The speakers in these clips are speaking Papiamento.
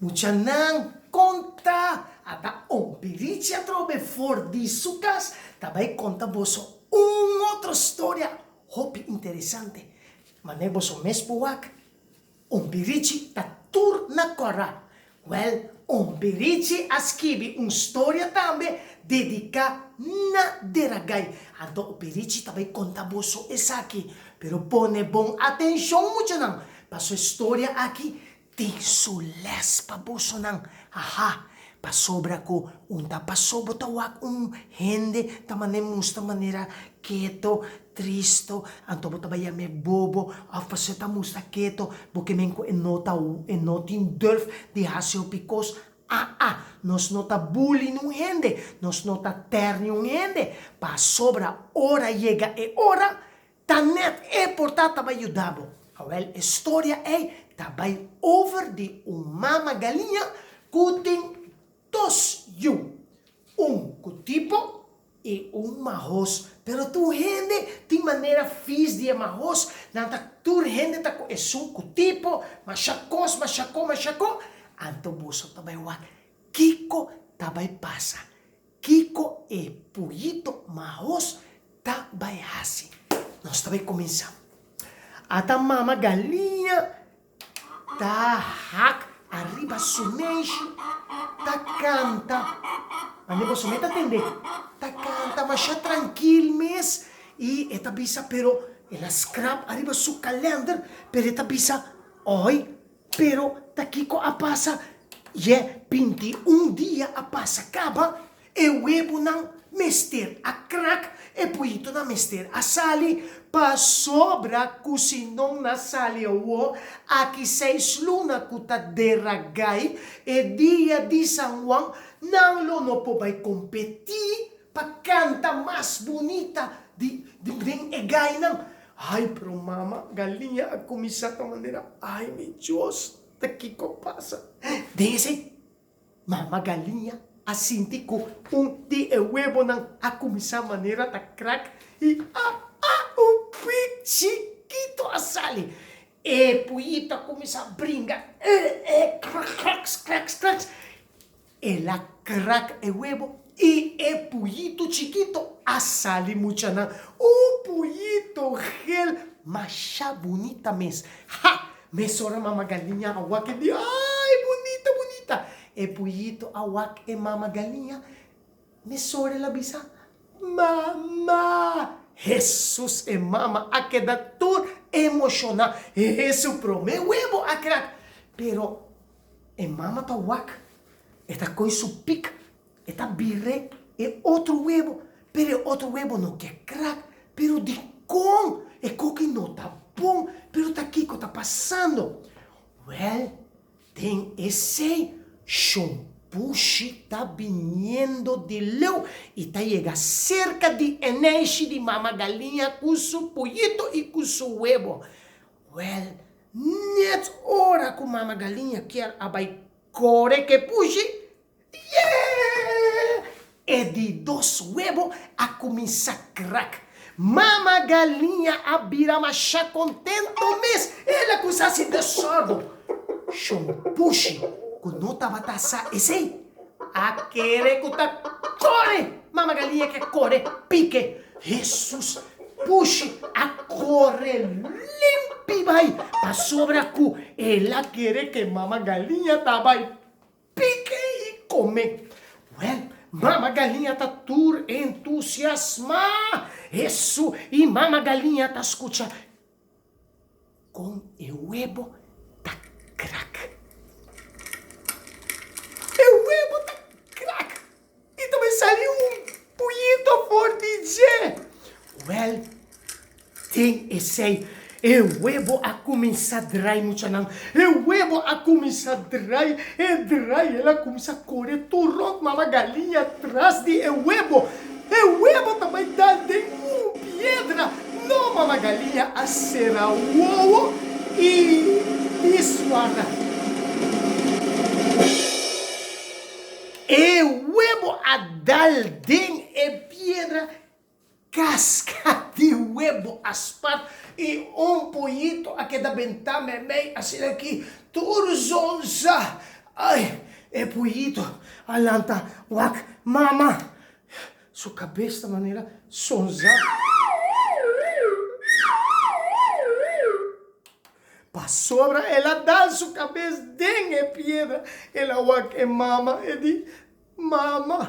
Muchanan konta ata Ompi Richi atrobe for di su kas ta bai konta boso un otro storia hopi interesante. Manera boso mes por wak, Ompi Richi ta tur na kòrá. Wèl, Ompi Richi a skibi un storia tambe dediká na Deragai. Anto Ompi Richi ta bai konta boso esaki. Pero pone bon atenshon muchanan, paso e storia aki Tin su les pa bosonan. Aha, pasobra ku un ta pasó bo ta wak un hende ta manera mustra manera keto, tristo, anto bo ta bai yam'é bobo òf pasobra e ta mustra keto bo ke men ku e no ta e no tin durf di hasi hopi kos. Aa, nos no ta bully niun hende, nos no ta tèr niun hende, pasobra ora yega e ora Ta net e por ta ta bai yuda bo. Awel e storia ei ta bai over di un mama galiña ku tin dos yu. Un ku tipo i un mahos. Pero tur hende tin manera fis di e mahos. Nan ta tur hende ta ku esun ku tipo, masha kos, masha ko, masha ko. Anto boso ta bai wak kiko ta bai pasa. Kiko e puyito mahos ta bai hasi? Nos ta bai kuminsá. Ata mama galiña ta hak ariba su neishi, ta kanta. Mane boso me ta tende? Ta kanta masha trankil mes i e ta bisa pero el a skrap ariba su kalènder pero e ta bisa, Oi, Pero ta kiko a pasa? Ye 21 dia a pasa kaba, e webunan mester a krak, e puyitonan mester a sali, pasobra ku si non na sali awo, aki seis luna ku ta deragai e dia di San Juan, nan lo no por bai kompetí Pa canta mas bunita di den e gainan. Ay, pero mama galiña a cuminsa ta manera, ay mi Dios, ta kico a pasa? Den esey, mama galiña a sinti cu un di e webonan a cuminsa manera ta crack y a a un pui chikito a sali. E puyito a cuminsa bringa, e e crack crack crack crack. El a krak e webo i e puyito chikito a sali muchanan. Un puyito gel masha bunita mes. Ha! Mesora mama galiña a wak e di, Ai, bunita, bunita! E puyito a wak e mama galiña, mesora el a bisa, Mama! Hesus! E mama a keda tur emoshoná. Hesu promé webo a krak. Pero E mama ta wak, e ta koe su pik, e ta bire e otro webo, pero e otro webo no ke krak. Pero dikon? E koki no ta bon, pero ta kiko ta pasando? Wèl, den esei shompushi ta biniendo di leu i ta yega serka di e neishi di mama galiña ku su puyito i ku su webo. Wèl, Net ora ku mama galiña kier a bai kore ke pushi, yee! E di dos webo a kuminsá krak. Mama galiña a bira masha kontento mes, el a kuminsá hasi desòrdu. Shon pushi ku no tabata sa esei, a kere ku ta kore! Mama galiña ke kore pike. Hesus pushi a kore limpi bai pasobra ku el a kere ke mama galiña ta bai pike i kome. Wèl, mama galiña ta tur entusiasmá. Hesu i mama galiña ta skucha Kon e webo ta krak. E webo ta krak i ta bai sali un puyito for di dje. Wèl, den esei e webo a kuminsá drai, muchanan. E webo a kuminsá drai, e drai, el a kuminsá kore tur rònt mama galiña tras di e webo. E webo ta bai dal den un piedra. No, mama galiña a sera wowo i diswarda. E webo a dal den e piedra, kaska di webo a spat i un poyito a keda bentá meimei asina ki tur zonza. Ai, e puyito a lanta wak mama. Su kabes ta manera sonza. Pasobra el a dal su kabes den e piedra, el a wak e mama, e di, Mama,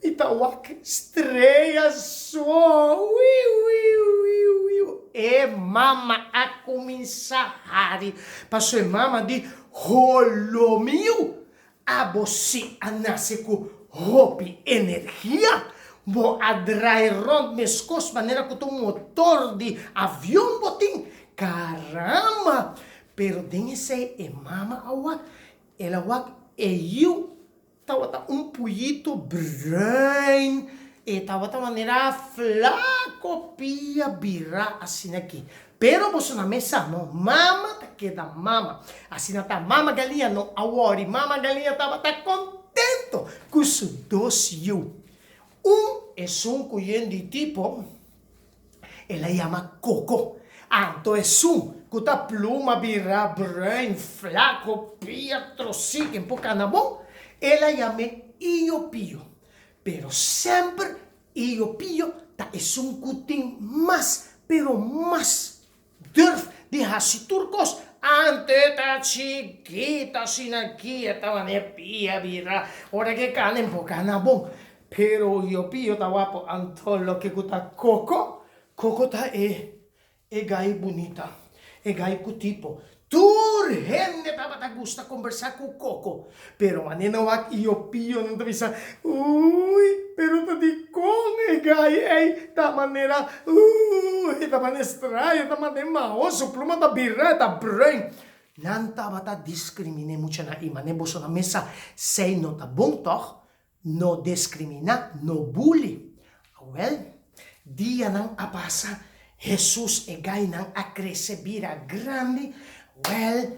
mi ta wak strea so. Wiu, wiu, wiu, wiu. E mama a kuminsá hari, paso e mama di, Holo miu, abo si a nase ku hopi energia. Bo a drai rònt meskos manera ku ta un motor di avion bo tin. Karamba! Pero den esei e mama a wak, el a wak e yiu Tabata un puyito bruin, e tabata manera flaco pia bira asina aki. Pero boso na mes sa no, mama ta keda mama. Asina ta mama galiña no a wori, mama galiña tabata contento cu su dos yiu. Un esun cu yen di tipo. El a yama Koko. Anto esun ku ta pluma bira bruin, flako, pia trosí ken por kana bon, el a yam'é Iyo Pio. Pero semper Iyo Pio ta esun ku tin mas, pero mas durf di hasi tur kos. Anto e ta chikito asina aki, e ta manera pia bira, ora ke kana e por kana bon. Pero Iyo Pio ta wapo anto loke ku ta Koko, Koko ta e e gai bunita, e gai ku tipo. Tur hende tabata gusta kombersá ku Koko, pero manera nan wak Iyo Pio nan ta bisa, Ui, pero ta dikon e gai ei ta manera, ui, e ta manera straño, e ta manera mahoso, su pluma ta bira, e ta bruin. Nan tabata diskriminé muchanan ei, manera boso nan mesa, Esei no ta bon tòg? No diskriminá, no bully. Awèl, dianan a pasa, Hesus e gainan a krese bira grandi. Wèl,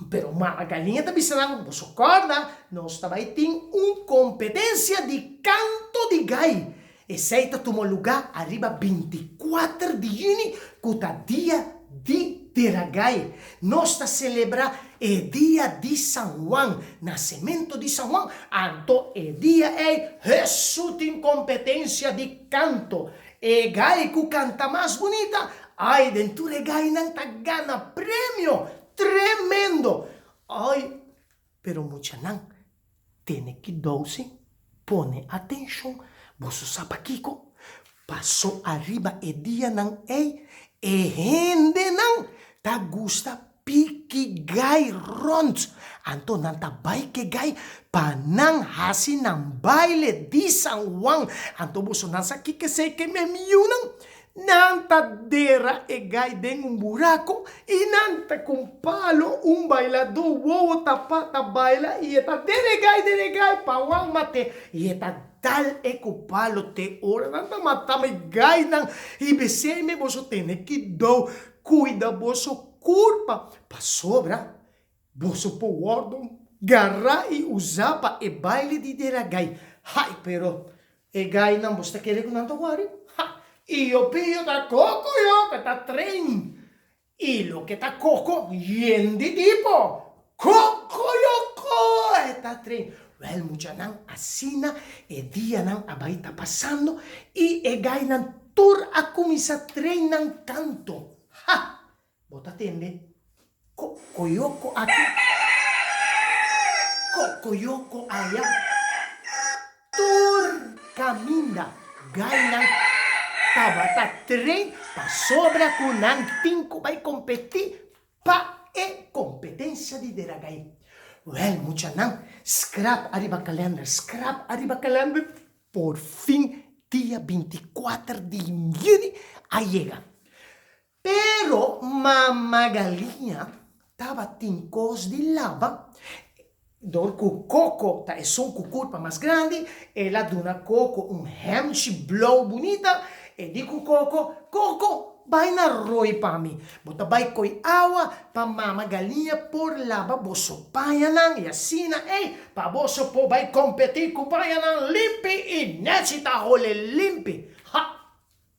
pero mama galiña ta bisa nan, Boso kòrda, nos ta bai tin un kompetensia di kanto di gai. Esei ta tuma lugá ariba binti kuater di yüni, ku ta dia di Teragai. Nos ta selebrá e dia di San Juan, nasementu di San Juan. Anto e dia ei Hesu tin kompetensia di kanto. E gai ku kanta mas bunita, ai den tur e gainan ta gana premio tremendo. Ai, pero muchanan Tene kidou si, pone atenshon, boso sa pakiko? Paso ariba e dianan ei e hendenan ta gusta piki gai rònt, anto nan ta bai ke gai pa nan hasi nan baile di San Juan. Anto boso nan sa kiko esei ke mi yunan? Nan ta dera e gai den un buraco y nan ta con palo un bailador wowo tapa ta baila y e ta dera e gai dera e gai pa wan mate y e ta dal e cu palo te ora nan ta mata e gainan y besey me boso tene kidou cuida boso curpa pasobra boso por wordo gara y usa pa e baile di dera gai hay pero E gainan bo sta kere ku nan ta wari? Ha! Iyo pio ta koko yo ke ta train. I loke ta koko yen di tipo. Koko yo ko e ta train. Wèl muchanan asina e dianan a bai ta pasando i e gainan tur a kuminsá train nan kanto. Ha! Bo ta tende kokoyoko aki, kokoyoko aya, tur kaminda gainan tabata train pasobra ku nan tin ku bai kompetí pa e kompetensia di deragai. Wèl muchanan, skrap ariba kalènder, skrap ariba kalènder, por fin dia 24 di yüni a yega. Pero mama galiña tabatin kos di laba. Dor ku Koko ta esun ku kurpa mas grandi, el a duna Koko un hèmchi blou bunita. E di ku Koko, Koko, bai na roi pa mi. Bo ta bai koi awa pa mama galiña por laba boso pañanan i asina ei pa boso por bai kompetí ku pañanan limpi i nèchi ta hole limpi. Ha!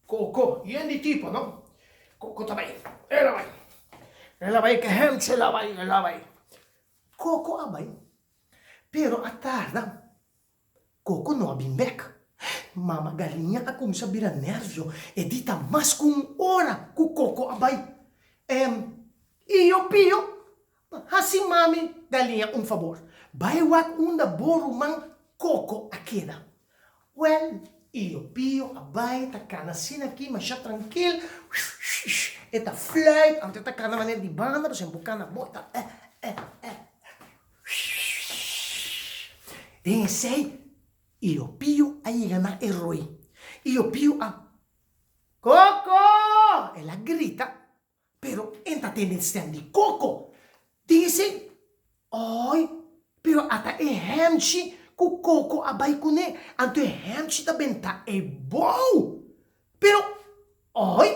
Koko, yen di tipo, no? Koko ta bai, el a bai. El a bai ke hemchi, el a bai, el a bai. Koko a bai. Pero a tarda, Koko no a bin bek. Mama galiña a kuminsá bira nèrvio. E di ta mas ku un ora ku Koko a bai. Em, Io Pio, hasi mami galiña un fabor. Bai wak unda bo ruman Koko a keda. Wèl, Io Pio a bai ta kana asina aki masha trankil. E ta fluit, anto e ta kana manera di banda, pasobra bo kana bo ta eh, eh, eh. Den esei, Io Pio a yega na e roi. Io Pio a, Koko! El a grita, pero e ta tende stem di Koko. Den esei, Oi, pero ata e hemchi ku Koko a bai kuné, anto e hemchi ta benta e bou! Pero, oi,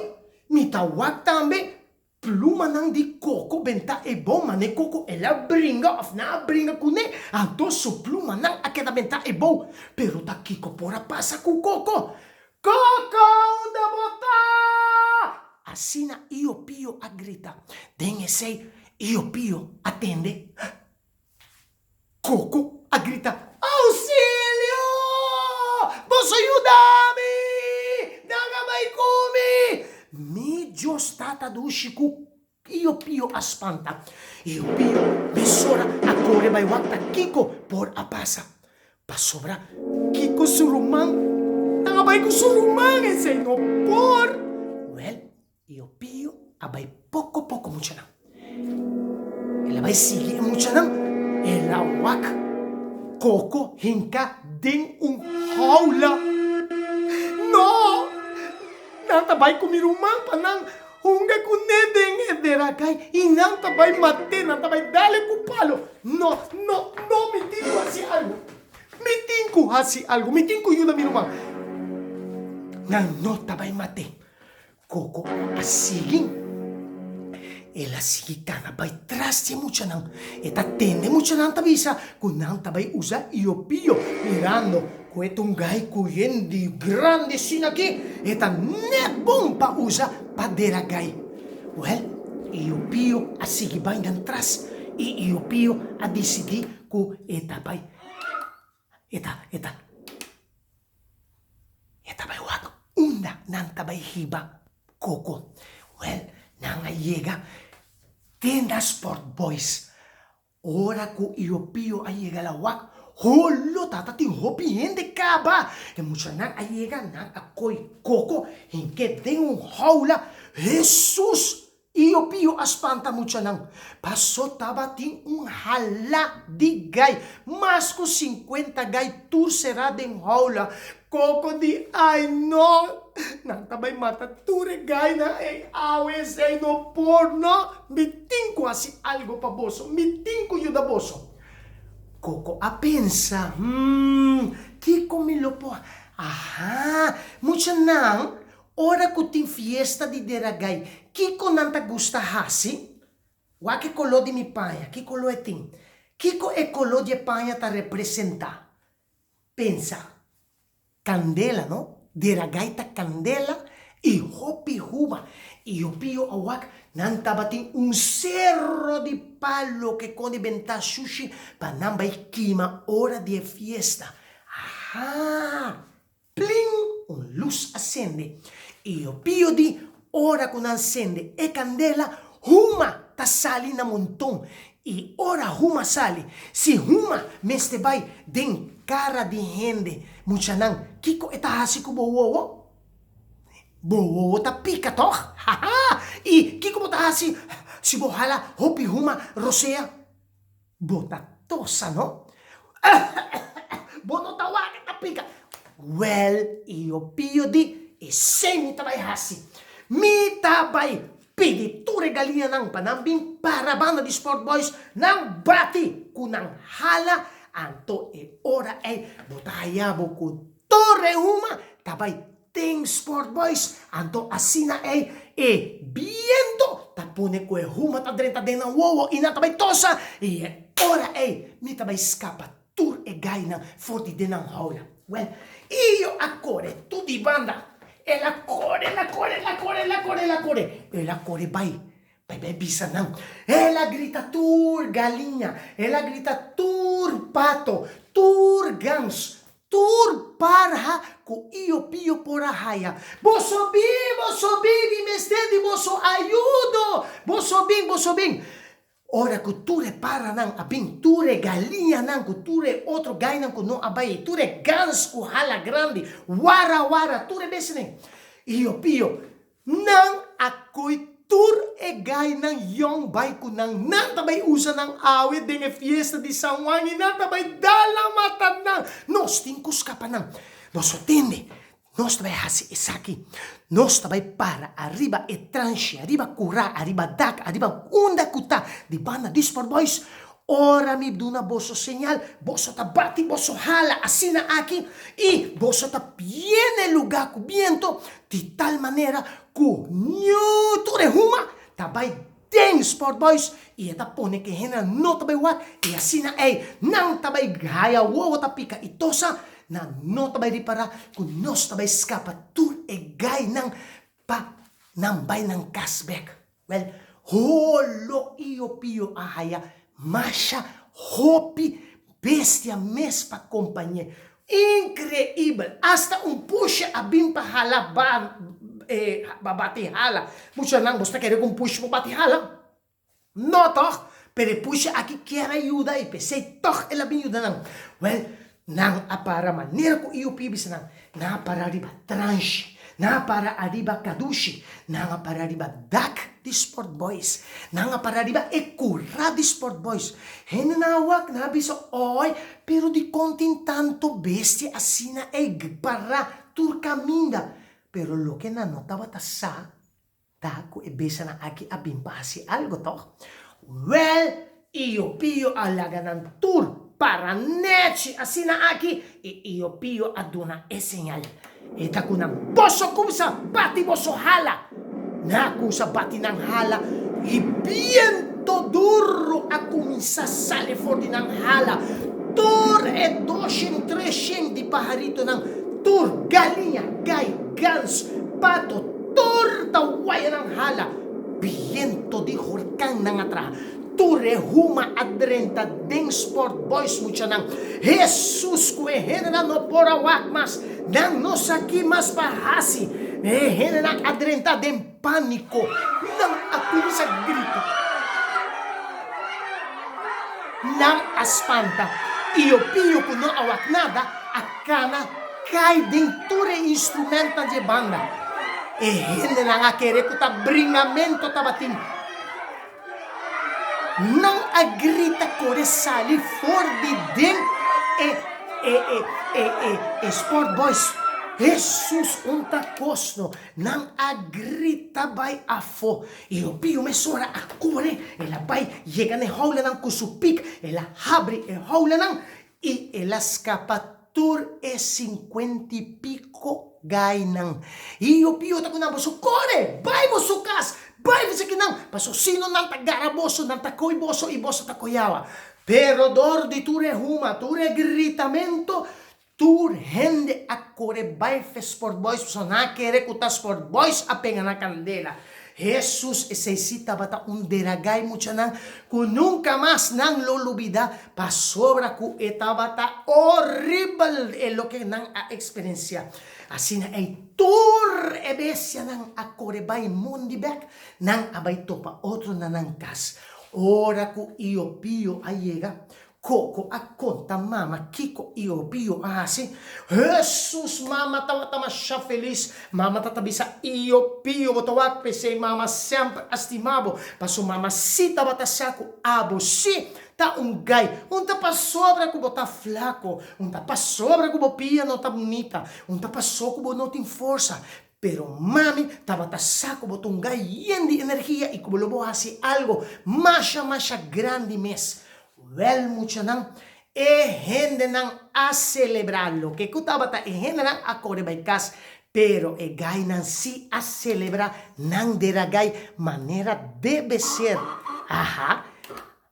mi ta wak tambe Plumanan di koko benta e bon mane koko el a bringa of nan a bringa kuné, anto su plumanan a keda benta e bou. Pero ta kiko por a pasa ku koko? Koko unda bo ta? Asina Io Pio a grita. Den esei Io Pio a tende. Koko a grita, Ausilio! Boso yuda mi! Nan a bai ku mi! Mi Dios Tata dushi ku Pio Pio a spanta. Io Pio mesora a kore bai wak ta kiko por a pasa. Pasobra kiko su ruman? Nan a bai ku su ruman, esei no por! Wèl, Pio Pio a bai poko poko muchanan. El a bai sigui e muchanan, el a wak Koko hinka den un haula. No! Nan ta bai ku mi ruman pa nan hunga kuné den e derakai i nan ta bai mat'é, nan ta bai dal e ku palo. No, no, no, mi tin ku hasi algu. Mi tin ku hasi algu, mi tin ku yuda mi ruman. Nan no ta bai mat'é. Koko a sigui. El a sigui kana bai tras di e muchanan. E ta tende e muchanan ta bisa ku nan ta bai usa iopio. Mirando ku e ta un gai ku yen di grandi asina aki, e ta nèt bon pa usa pa dera gai. Wèl, iopio a sigui bai nan tras i iopio a disidí ku e ta bai E ta, e ta, e ta bai wak unda nan ta bai hiba Koko. Wèl, nan a yega te na Sport Boys. Ora ku Io Pio a yega la wak, holo tata tin hopi hende kaba. E muchanan a yega, nan a koi Koko hink'é den un houla. Hesus! Io pio a spanta muchanan. Paso tabatin un hala di gai, mas ku sinkuenta gai tur será den houla. Koko di, Ai no! Nan ta bai mata tur e gainan ei awe, esei no por no! Mi tin ku hasi algu pa boso, mi tin ku yuda boso. Koko a pensa, Hmm, kiko mi lo por. Aha! Muchanan, Ora ku tin fiesta di Deragai, kiko nan ta gusta hasi? Wak e koló di mi paña, ki koló e tin? Kiko e koló di e paña ta representá? Pensa. Kandela, no? Deragai ta kandela i hopi huma. I hopio a wak, nan tabatin un sero di palo ke kon di bentá shushi pa nan bai kima ora di e fiesta. Aha! Plin! Un lus a sende. I yo pio di ora ku nan sende e kandela, huma ta sali na monton. I ora huma sali, si huma mester bai den kara di hende, muchanan, kiko e ta hasi ku bo wowo? Bo wowo ta pika tòg? Haha! I kiko bo ta hasi si bo hala hopi huma rosea? Bo ta tosa no? Bo no ta wak ta pica. Wel, io pio di esey mi ta bay haci. Mi ta bay pidi tur e galiñanan pa nan bin para banda di Sport Boys, nan bati cu nan hala, anto e ora ey bo ta haya bo cu tur e huma ta bay Den Sport Boys, anto asina ei e biento ta pone ku e huma ta drenta den nan wowo i nan ta bai tosa i e ora ei mi ta bai skapa tur e gainan for di den nan houla. Wèl, Iyo a kore tur di banda. El a kore, el a kore, el a kore, el a kore, el a kore. El a kore bai, bai bai bisa nan. El a grita tur galiña, el a grita tur. pato, tur gans, tur parha ku Io Pio por a haya. Boso bin, boso bin, mi mester di boso ayudo! Boso bin, boso bin! Ora ku tur e paranan a bin, tur e galiñanan ku tur e otro gainan ku no a bai, i tur e gans ku hala grandi, wara wara, tur e besenen, Io Pio, Nan a koe tur e gainan yòn bai ku nan. Nan ta bai usa nan awe den e fiesta di San Juan i nan ta bai dala mata nan. Nos tin ku skapa nan. Boso tende, nos ta bai hasi esaki. Nos ta bai para ariba e transhi, ariba kurá, ariba dak, ariba unda ku ta di banda di Sport Boys. Ora mi duna boso señal, boso ta bati boso hala asina aki, i boso ta yena e lugá ku biento, di tal manera ku niun tur e huma ta bai den Sport Boys, i e ta pone ku e hendenan no ta bai wak, i asina ei nan ta bai haya wowo ta pika i tosa, nan no ta bai ripará ku nos ta bai skapa tur e gainan pa nan bai nan kas bèk. Wel, holo io pio a haya masha hopi bestia mes pa compañe. Increibel! Hasta un pushe a bin pa hala ba pa bati hala. Muchanan, bos ta kere cu un pushe por bati hala? No toch? Pero e pushe aki kier a yuda y p'esey toch el a bin yuda nan. Wel, Nan a para manera ku Io pia bisa nan. Nan a para riba transhi, nan a para ariba kadushi, nan a para riba dak di Sport Boys, nan a para riba e kurá di Sport Boys. Hendenan a wak, nan a bisa, Oi, pero dikon tin tantu bestia asina ei pará tur kaminda? Pero loke nan no tabata sa Ta ku e besanan aki a bin pa hasi algo, tòg? Wèl, Io Pio a laga nan tur para nèchi asina aki, i Io Pio a duna e señal. E ta ku nan, Boso kumsa bati boso hala! Nan a kumsa bati nan hala, i biento duru a kuminsá sali for di nan hala. Tur e doshen treshen di paharitonan, tur galiña, gai, gans, pato, Tur ta wayanan hala, biento di horkannan a traha, tur e huma a drenta den Sport Boys muchanan. Hesus ku e hendenan no por a wak mas, nan no sa ki mas pa hasi. E hendenan a drenta den pániko, nan a kuminsá grita. Nan a spanta, i yo pio ku no a wak nada a kana kai den tur e instrumentnan dje banda. E hendenan a kere ku ta bringamento tabatin. Nan a grita kore sali for di den e e e e e e Sport Boys. Hesus un ta kos no. Nan a grita bai afó. I Opio mesora a kore, el a bai yega na e houlanan ku su pik, el a habri e houlanan i el a skapa tur e sinkuenta i piko gainan. I Opio ta ku nan, Boso kore! Bai boso kas! Bai bisa ki nan, paso sino nan ta gara boso, nan ta koi boso i boso ta koi awa. Pero dor di tur e huma, tur e gritamento, Tur hende a kore bai fe Sport Boys pasobra nan a kere ku ta Sport Boys a pega na kandela. Hesus esei si tabata un deragai muchanan ku nunka mas nan lo lubida pasobra ku e tabata horibel e loke nan a eksperensia. Asina ei tur e bestianan a kore bai mondi bek, nan a bai topa otro na nan kas. Ora ku Io Pio a yega, Koko a konta mama kiko Io Pio a hasi. Hesus! Mama tabata masha felis. Mama ta ta bisa Io Pio bo ta wak p'esei mama semper a stima bo. Paso mama si tabata sa ku abo si ta un gai. Un ta pasobra ku bo ta flako, un ta pasobra ku bo pia no ta bunita, un ta paso ku bo no tin forsa. Pero mami tabata sa ku bo ta un gai yen di energia i ku bo lo bo hasi algo masha masha grandi mes. Wèl muchanan, e hendenan a selebrá loke ku tabata e hendenan a kore bai kas, pero e gainan sí a selebrá nan dera gai manera debe ser. Aha,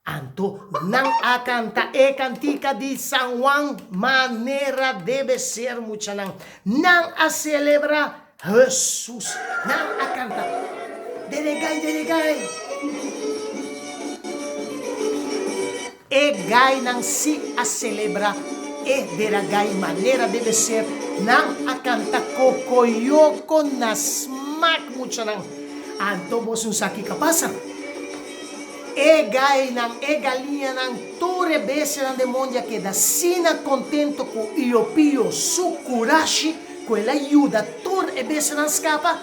Anto nan a kanta e kantika di San Juan manera debe ser muchanan. Nan a selebrá Hesus. Nan a kanta, Deregai, deregai. E gainan sí a celebra e deragai manera debe ser, nan a canta cocoyoco na smaak muchanan. Anto boso sa kico a pasa? E gainan, e galiñanan, tur e bestianan den mondi a keda asina contento cu Iopio su curashi cu el a yuda tur e bestianan scapa,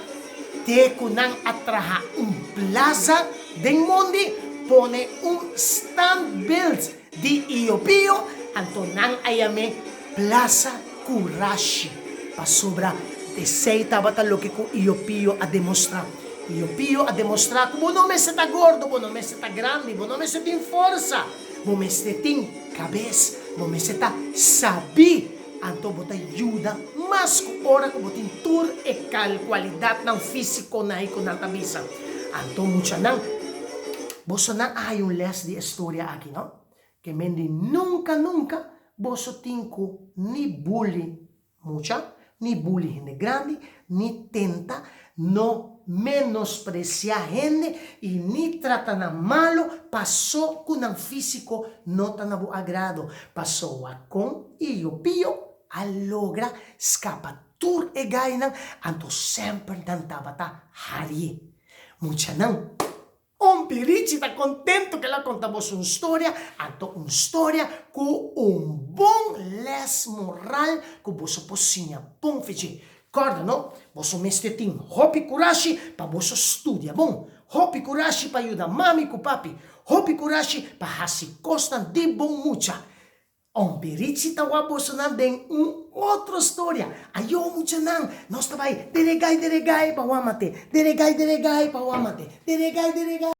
te cu nan a traha un plaza den mondi, pone un standbeeld di Iopio, anto nan a yam'é Plaza Curashi, pasobra esei tabata loke cu Iopio a demostrá. Iopio a demostrá cu bo no mester ta gordo, bo no mester ta grandi, bo no mester tin forsa, bo mester tin cabes, bo mester ta sabí. Anto bo ta yuda mas ku ora ku bo tin tur e kualidatnan físikonan ei ku nan ta bisa. Anto muchanan, bosonan a haña un lès di e storia aki, no? Ke men di nunka nunka boso tin ku ni buli mucha, ni buli hende grandi, ni tenta no menospresiá hende i ni trata nan malu pasó ku nan físiko no ta na bo agrado. Pasobra kon Iyo Pio a logra skapa tur e gainan, anto semper nan tabata harié. Muchanan. Un pirichi ta contento cu el a conta boso un storia, anto un storia cu un bon les moral cu boso por siña bon fece. Corda no, boso mester tin hopi curashi pa boso studia bon, hopi curashi pa yuda mami cu papi, hopi curashi pa haci cosnan di bon mucha. Ompi Richie ta wak bosonan den un otro storia. Ayo muchanan, nos ta bai deregai deregai pa wamate, deregai deregai pa wamate, deregai deregai.